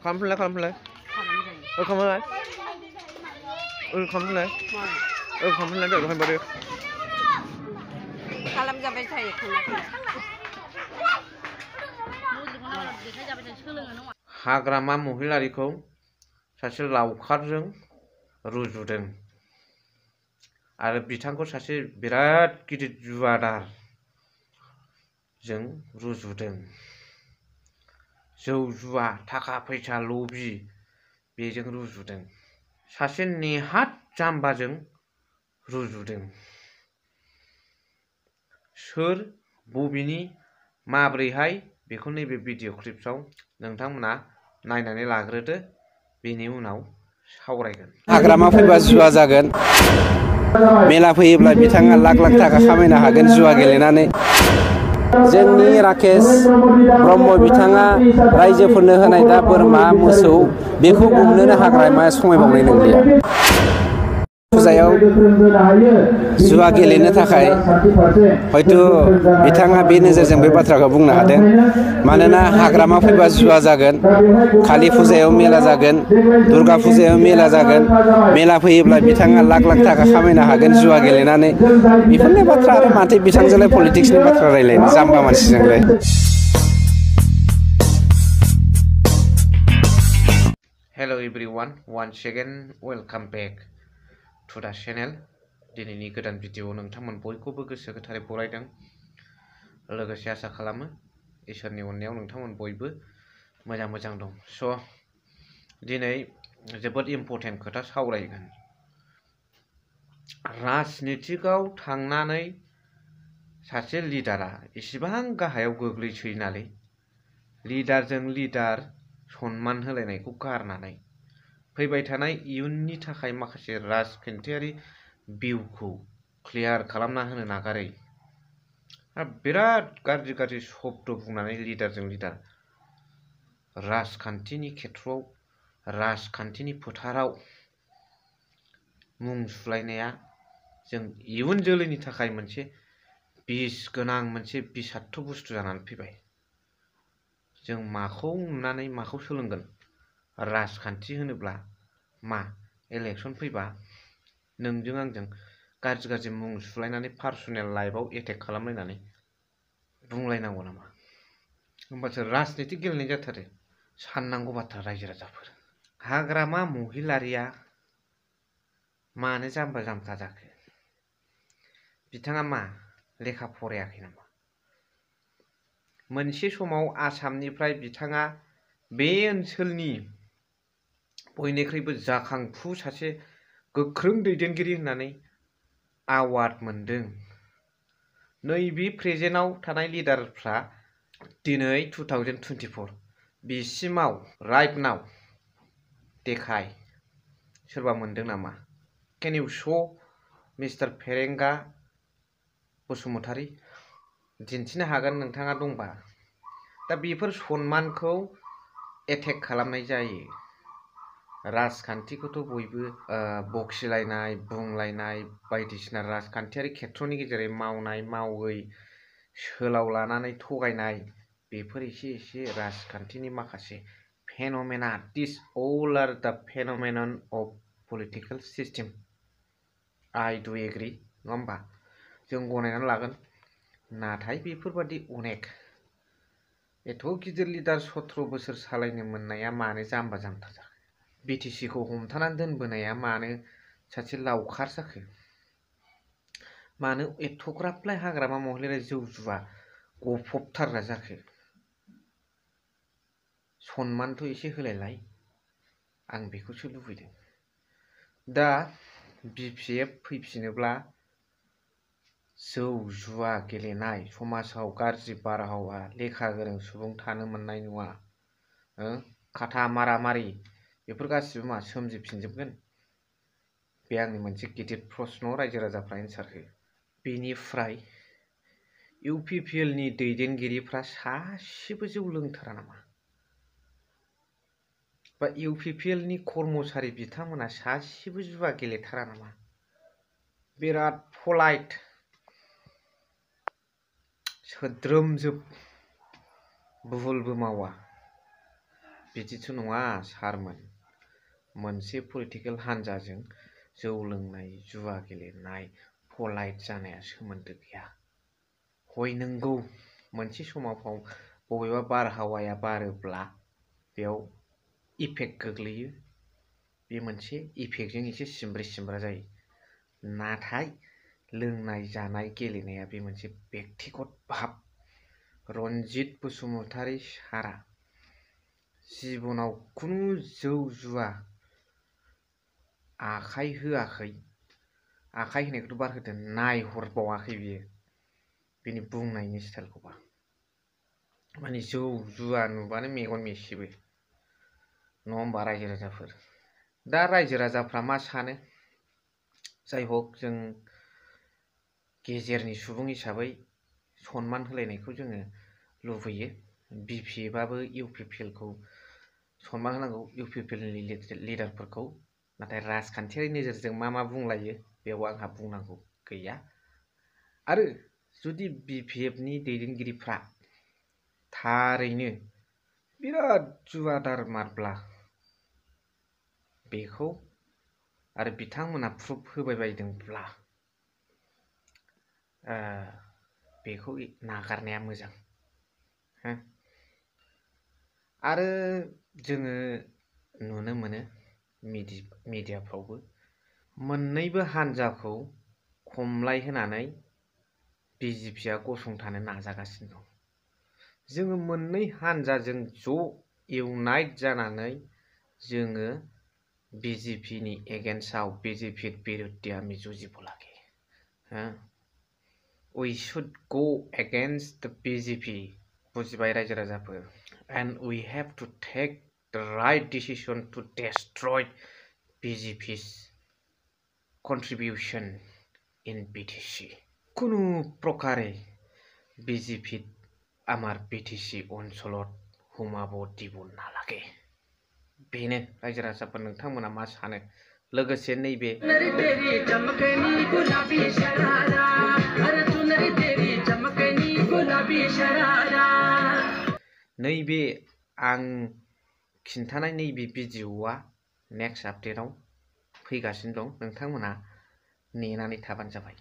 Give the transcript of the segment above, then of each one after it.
खालामफिनलाय खालामफिनलाय खालामफिनलाय खालामफिनलाय खालामफिनलाय दहाय बादि खालामजाबाय थायो हाग्रामा महिलारिखौ सासे लावखारजों रुजुदों आरो बिथांखौ सासे बिराद गिदिर जुवादारजों रुजुदों। जौ जुवा थाखा फैसा लबि बेजों रुजुदों। सासे नेहात जाम्बाजों रुजुदों। सोर बबेनि माब्रैहाय बेखौ नैबे भिडिअ क्लिप्सआव नोंथांमोना नायनानै लाग्रोदो, बेनि उनाव सावरायगोन। हाग्रामा फैबा जुवा जागोन, मेला फैयोब्ला बिथाङा लाख लाख थाखा खामायनो हागोन जुवा गेलेनानै। जोंनि राकेश ब्रह्म बिथाङा रायजोफोरनो होनाय दा बोरमा मोसौ बेखौ गुमनोनो हाग्रामाया समायबावनाय नंलिया। फुजायाव जुवा गेलेनो थाखाय हयथ' बिथाङा बे नोजोरजों बे बाथ्राखौ बुंनो हादों। मानोना हाग्रामा फैबा जुवा जागोन, कालि फुजायाव मेला जागोन, दुर्गा फुजायाव मेला जागोन, मेला फैयोब्ला बिथाङा लाख लाख थाखा खामायनो हागोन जुवा गेलेनानै। बेफोरनि बाथ्रा आरो माथो बिथांजोंलाय पलिटिक्सनि बाथ्रा रायलायनो जाम्बा मानसिजोंलाय। Hello everyone, once again welcome back to the channel. दिनैनि गोदान भिडिअ नोंथांमोन बयखौबो गोसो गोथारै बरायदों। लोगोसे आसा खालामो इसोरनि अननायाव नोंथांमोन बयबो मोजां दं। स' दिनै जोबोद इम्पर्टेन्ट खोथा सावरायगोन। राजनितिकआव थांनानै सासे लिडारा इसिबां गाहायाव गोग्लैसोनानै लिडारजों लिडार सनमान होलायनायखौ गारनानै फैबाय थानाय इयुननि थाखाय माखासे राजखान्थियारि भिउखौ क्लियार खालामना होनो नागारै बिराद गाज्रि शब्द बुंनानै लिडारजों लिडार राजखान्थिनि खेथ्रआव राजखान्थिनि फोथाराव मुं सुलायनाया जों इयुन जोलैनि थाखाय मोनसे बिस गोनां मोनसे बिसात्थ' बुस्थु जानानै फैबाय। जों माखौ नुनानै माखौ सोलोंगोन? राजखान्थि होनोब्ला मा इलेक्सन फैबा नोंजों आंजों गाज्रि मुं सुलायनानै पार्सनेल लाइफआव एटेक खालामलायनानै बुंलायनांगौ नामा? होमबासो राजनिति गेलेनाय जाथारो। साननांगौ बाथ्रा रायजो राजाफोर। हाग्रामा महिलारिया मानो जाम्बा जाम्था जाखो? बिथाङा मा लेखा फरायाखै नामा? मोनसे समाव आसामनिफ्राय बिथाङा बे ओनसोलनि बयनिख्रुइबो जाखांफु सासे गोख्रों दैदेनगिरि होननानै एवार्ड मोनदों। नैबे प्रेजेन्टआव थानाय लिडारफ्रा दिनै 2024 बिसिमाव राइट नाउ देखाय सोरबा मोनदों नामा? केन इउ श' मिस्टार फेरेंगा बसुमतारी? दिन्थिनो हागोन नोंथाङा दंबा। दा बेफोर सनमानखौ एटेक खालामनाय जायो। राजखान्थिखौथ' बयबो बखिलायनाय बुंलायनाय बायदिसिना राजखान्थियारि खेथ्रनि गेजेरै मावनाय मावै सोलाव लानानै थगायनाय बेफोर एसे राजखान्थिनि माखासे फेन'मेना। दिस अल आर द फेन'मेनन of political system. I do agri, नङा होमबा? जों गनायनानै लागोन। नाथाय बेफोरबादि अनेक एथ' गिदिर लिडार 17 बोसोर सालायनो मोननाया मानो जाम्बा जाम्था जाखो? बिटिसिखौ हमथानानै दोनबोनाया मानो सासे लावखार जाखो? मानो एथ'ग्राबलाय हाग्रामा महिलारि जौ जुवा गफबथारग्रा जाखो? सनमानथ' एसे होलायलाय, आं बेखौसो लुबैदों। दा बिपिएफ फैफिनोब्ला जौ जुवा गेलेनाय समाजाव गाज्रि बारहावा लेखा गोरों सुबुं थानो मोननाय नङा। खाथा मारामारि बेफोर गासिबो मा सोमजिफिनजोबगोन? बे आंनि मोनसे गिदिर प्रश्न। रायजो राजाफ्रा एन्सार हो। बेनिफ्राय इउपिपिएलनि दैदेनगिरिफ्रा सासेबो जौ लोंथारा नामा? बा इउपिपिएलनि कर्मचारि बिथांमोना सासेबो जुवा गेलेथारा नामा? बिराद पलाइट सोद्रोमजोब, भुलबो मावा। बिदिथ' नङा सारमोन, मोनसे पलिटिकेल हान्जाजों जौ लोंनाय, जुवा गेलेनाय, पलाइट जानाया सोमोन्दो गैया। हय नंगौ, मोनसे समाव बबेबा बारहावाया बारोब्ला बेयाव इफेक्ट गोग्लैयो, बे मोनसे इफेक्टजों एसे सिमब्रे सिमब्रा जायो। नाथाय लोंनाय जानाय गेलेनाया बे मोनसे बेक्तिगत भाब। रनजित बसुमतारी सारआ जिबनाव खुनु जौ जुवा आखाइ होआखै। आखाइ होनायखौथ' बार होदों, नायहरबावाखै बियो बिनि बुंनायनि स्टाइलखौबा। माने जौ जुवा नुबानो मेगन मेसेबो, नङा होमबा रायजो राजाफोर? दा रायजो राजाफ्रा मा सानो? जाय हक, जों गेजेरनि सुबुं हिसाबै सनमान होलायनायखौ जोङो लुबैयो। BPFआबो UPPLखौ सनमान होनांगौ, UPPLनि लिडारफोरखौ। नाथाय राजखान्थियारि नोजोरजों मा बुंलायो बेयाव आंहा बुंनांगौ गैया। आरो जुदि BPFनि दैदेनगिरिफ्रा थारैनो बिराद जुवादारमारब्ला बेखौ आरो बिथांमोना प्रुफ होबाय बायदोंब्ला बेखौ नागारनाया मोजां। आरो जोङो नुनो मोनो मिडियाफ्रावबो मोननैबो हान्जाखौ खमलाय होनानै BJPआ गसंथानो नाजागासिनो दं। जोङो मोननै हान्जाजों ज' इउनाइट जानानै जोङो BJPनि एगेन्स्टआव BJP बिरुद्धে আমি जुजिब লাগে। We should go against the BJP, बुजिबाय रायजो राजाफोर? And we have to take the right decision to destroy BJP's contribution in BTC. কোনো প্ৰকাৰে BJP আমাৰ BTC অঞ্চলত সোমাব দিব নালাগে। बेनो रायजो राजाफोर, नोंथांमोना मा सानो? लोगोसे नैबे आं खिन्थानाय नैबे भिडिअआ नेक्स्ट आपडेटआव फैगासिनो दं। नोंथांमोना नेनानै थाबानो जाबाय।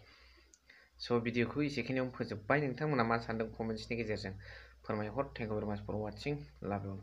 स' भिडिअखौ एसेखिनियावनो फोजोबबाय। नोंथांमोना मा सानदों कमेन्ट्सनि गेजेरजों फोरमायहर। थेंक इउ भेरि माच फर वाचिं। लाभ इउ।